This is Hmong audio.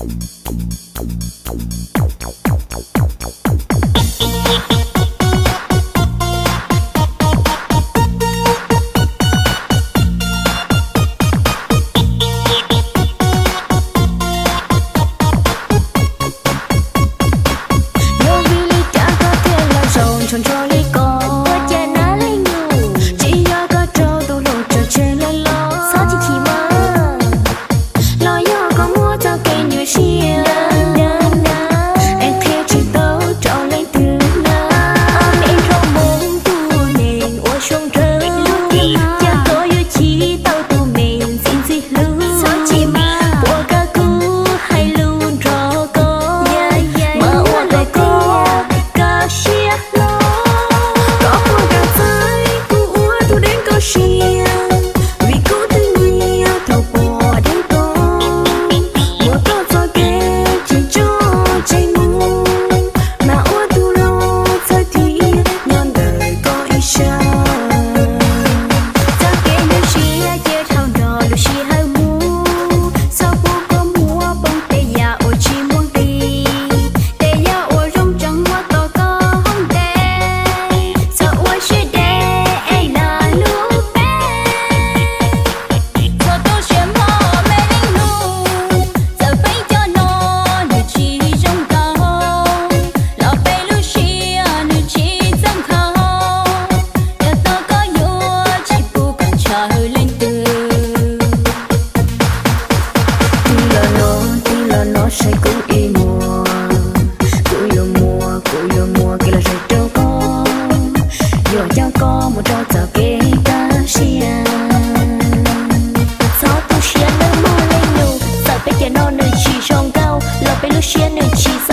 Yog vim li cas koj thiaj los zaum nrho nrho li ko? Ua cas na leej nus, tsis yog koj raug tus hluas nraug tseg lawm los? Txhob chim chim mas. Los yog koj muab txoj kev nyuaj siab es qhia tsis tau rau leej twg na? Ua me nrog mus tus neeg ua zoo nraug, cas koj yuav chim tau tus me ntxim ntxim hlub. Txhob chim mas, puas koj kuv hais lus nrog koj, mas ua rau koj kaj siab hlo. Koj puas kam txais kuv ua tus deev koj siab, vim kuv twb nyiam thaum pom deev koj. Muab koj txoj kev tsis tso tseg mus, mas ua tus los txhawj thiab nyob ntawm koj ib sab. Txoj kev nyuaj siab cia dhau nrog lub sij hawm mus, txhob pub koj muab poob tej yam uas tsis muaj nqis. Tej yam uas zoo tseem muab tom koj hauv ntej, txhob ua siab deb es lag lub npe. Txhob tu siab mog me leej nus, txawm peb cov no nws tsis zoo nkaus, los peb lub siab nws tsis txawj nkhaus. Yog tau koj yuav tsis pub kom ntshaw leej twg. Tig los no, tig los no saib kuv ib muag, kuv yuav muab, kuv yuav muab kev lom zem rau koj, yuav coj koj mus rau txoj kev kaj siab. Txhob tu siab nawb mog leej nus, txawm peb cov no nws tsis zoo nkauj los peb lub siab nws tsis